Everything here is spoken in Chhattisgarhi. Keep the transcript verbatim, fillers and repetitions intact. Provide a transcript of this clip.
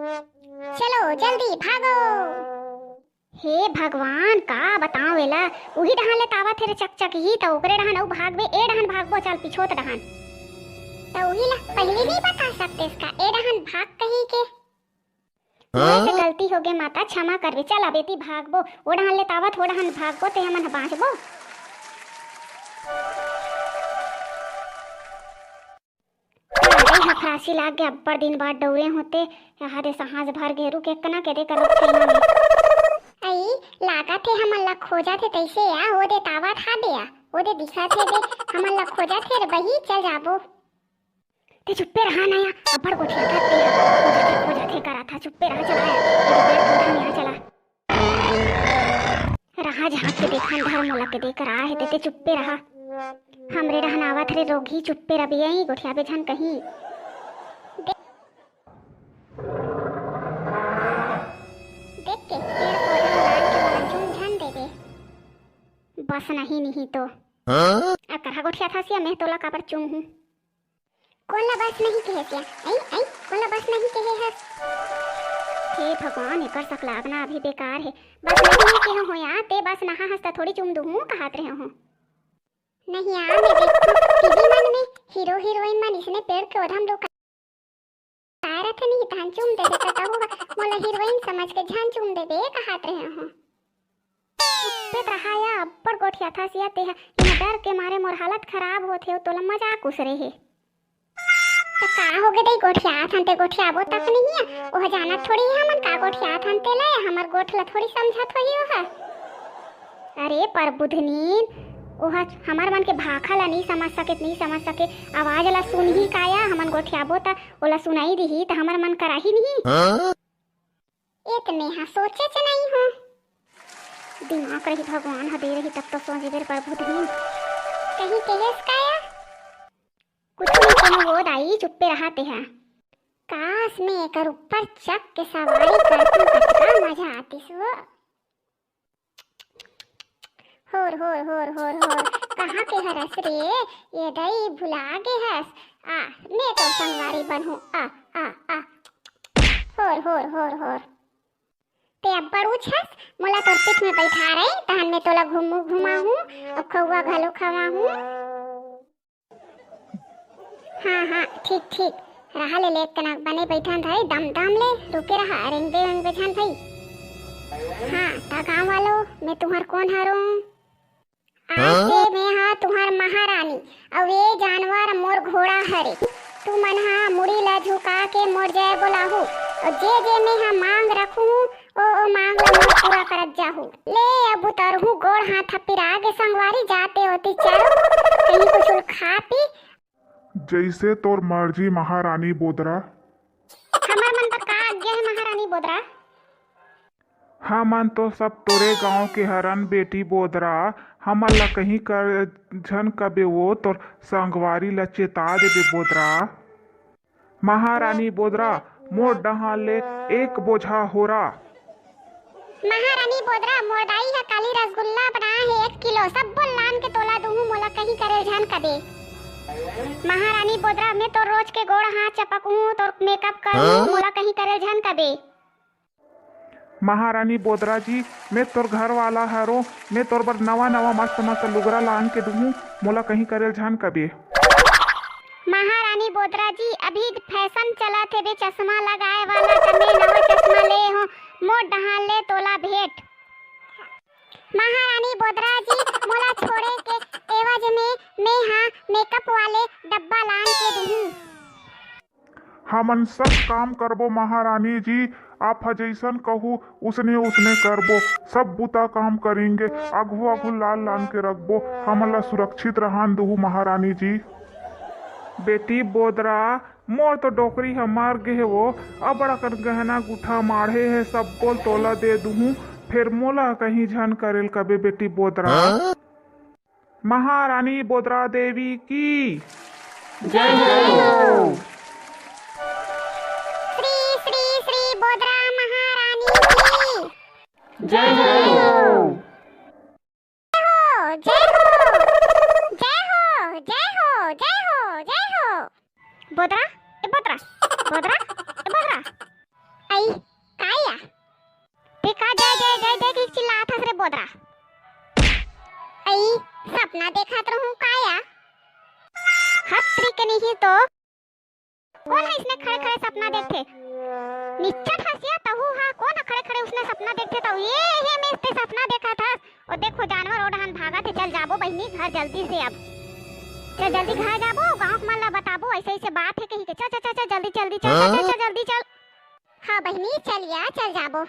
चलो जल्दी भागो। हे भगवान, का बताओ एला, उही डहान ले तावत हे रे चकचक ही, त ओकरे डहान अउ भागबे, ए डहान भागबो, चल पिछोत डहान। त उही ला पहिली नहीं बता सकतेस का, ए डहान भाग कही के? मोर से गलती होगे माता, क्षमा करबे। चल अब एती भागबो, ओ डहान ले तावत हो डहान भागबो, ते हमन ह बांचबो। अरे हफरासी लाग गे, अब्बड़ दिन बाद डौरे होते, यहाँ दे सांस भर गेरू के कना के दे करत तेना में। आई, लागत हे हमन ला खोजत हे तैसे या, ओ दे तावत हा दे या, ओ दे दिखत हे दे, हमन ला खोजत हे रे बही, चल जाबो। ते चुप्पे रहा ना या, अब्बड़ गोठियाथस ते हा, खोजत हे, खोजत हे करत हा, चुप्पे रहा, चला या, ए दे पेड़ पौधा में आ चला। रहा झांक के देखन धर मोला के देख रहा है, ते, ते चुप्पे रहा। हमरे डहन आवत रे रोगही, चुप्पे रबे, यही गोठियाबे झन कहीं। दे-, देख के पेड़ पौधा लान के मोला चूम झन देबे। बस नहीं, नहीं तो। हाँ? अब करहा गोठियाथस या मैं तोला काबर चूम हूँ? कोन ला बस नहीं कहे सिया? ऐ, ऐ, कोन ला बस नहीं कहे हस? हे भगवान, एकर सकलागना अभी बेकार हे। बस नहीं कहे हो या, ते बस नहा हस त थोड़ी चूम दूहूं कहत रहे हो। नहीं आ, मैं देखूं, टीवी मन में हीरो हीरोइन मन इसने पेड़ के ओढ़म लोग काय रथे नहीं, तहन चूम देबे त तहू ह मोला हीरोइन समझ के झन चूम देबे कहत रहे हो। चुप्पे रहा या, अब्बड़ गोठियाथस या तेहा। इहाँ डर के मारे मोर हालत खराब होथे, अउ तोला मजाक उसरे हे। त का होगे दई, गोठियाथन ते गोठियाबो तक नहीं है। ओह जानत थोड़ी है हमन का गोठियाथन तेला, या हमर गोठ ला थोड़ी समझत होही ओह। अरे परबुधनीन, ओह हमर मन के भाखा ला नहीं समझ सके, नहीं समझ सके। आवाज ला सुनही का या, हमन गोठियाबो त ओला सुनाई दिही त हमर मन कराही नहीं। हाँ? ए त मेहा सोचेच नइ हों। दिमाग रही भगवान ह दे रही तब तो सोच बेर परबुधनीन। कहीं कहेस का या? कुछ नहीं कहें वो दाई, चुप्पे रहा तेहा। काश मैं एकर ऊपर चक के सवारी करतूं, कतका मजा आतिस वो। होर, होर, होर, होर, होर, कहाँ के हरस रे? ए दई भुला गे हस। आ, मैं तो संगवारी बनहूँ। आ, आ, आ। होर, होर, होर, होर। ते अब्बड़ ऊँच हस, मोला तोर पीठ में बइठा रही, तहन मैं तोला घुमू घुमाहूँ, अउ खउआ घलो खवाहूँ। हाँ, हाँ, ठीक, ठीक। रहा ले, ले तना बने बइठन धरे, दम, दम ले, रुके रहा, रेंगबे, रेंगबे झन भई। हाँ, त गाँव वालो, मैं तुहर कोन हरों? आज से मैं हा तुहर महारानी, अउ ये जानवर मोर घोड़ा हरे। तुमन हा मुड़ी ला झुका के मोर जय बोलाहू, अउ जे जे मैं हा मांग रखूँ, ओ, ओ मांग ला मोर पूरा करत जाहू। ले अब उतरहूँ, गोड़ हाथ पिरा गे संगवारी, जाते होती चलो, कहीं कुछ खा पी। जइसे तोर मर्जी महारानी बोदरा। हमर मन बर का आज्ञा है महारानी बोदरा? हमन तो सब तोरे गांव के हरन बेटी बोदरा, हमन ला कहीं कर झन कबे वो तोर संगवारी ला चेता देबे बोदरा। महारानी बोदरा, मोर डहान ले एक बोझा होरा। महारानी बोदरा, मोर दाई ह काली रसगुल्ला बनाए हे एक किलो, सब्बो लान के तोला दूहूं, मोला कहीं करे झन कबे। महारानी बोदरा, मैं तोर रोज के गोड़ हाथ चपकहूं, तोर मेकअप करहूं, हाँ? मोला कहीं करे झन कबे। महारानी बोदरा जी, मैं तोर घर वाला हरों, मैं तोर बर नवा नवा मस्त मस्त लुगरा लान के दूहूं, मोला कहीं करे झन कबे। महारानी बोदरा जी, अभी फैशन चलत हे बे चश्मा लगाए वाला, त मैं नवा चश्मा ले हों, मोर डहान ले तोला भेंट। महारानी बोदरा जी, मोला छोड़े के एवज में मैं हा मेकअप वाले डब्बा लान के दूहूं। हमन सब काम करबो महारानी जी, आप ह जइसन कहू उसने उसने करबो, सब बुता काम करेंगे, आघू आघू लाल लान के रखबो, हमन ला सुरक्षित रहन दुहू महारानी जी। बेटी बोदरा, मोर तो डोकरी ह मर गे हे वो, अबड़ अकन गहना गुठा माढ़े हे, सब बोल तोला दे दुहूं, फेर मोला कहीं झन करेल कबे बेटी बोदरा। हाँ? महारानी बोदरा देवी की जय हो। श्री श्री श्री बोदरा महारानी की जय हो। जय हो, जय हो, जय हो, जय हो, जय हो। बोदरा, ए बोदरा, बोदरा, ए बोदरा। आई, ना देखत रहूं का या? हत तरी के नहीं तो। कोन ह इसने खड़े खड़े सपना देखथे? निच्चट हंसिया तहू हा, कोन ह खड़े खड़े उसने सपना देखथे? तहू ये, ये में ते सपना देखत हस। ओ देखो जानवर ओ डहन भागत हे। चल जाबो बहिनी घर जल्दी से अब। चल जल्दी घर जाबो, गांव के मन ला बताबो ऐसे ऐसे बात हे कही के। चल चल चल चल जल्दी जल्दी चल, चल चल चल जल्दी चल। हाँ बहिनी चल या, चल जाबो।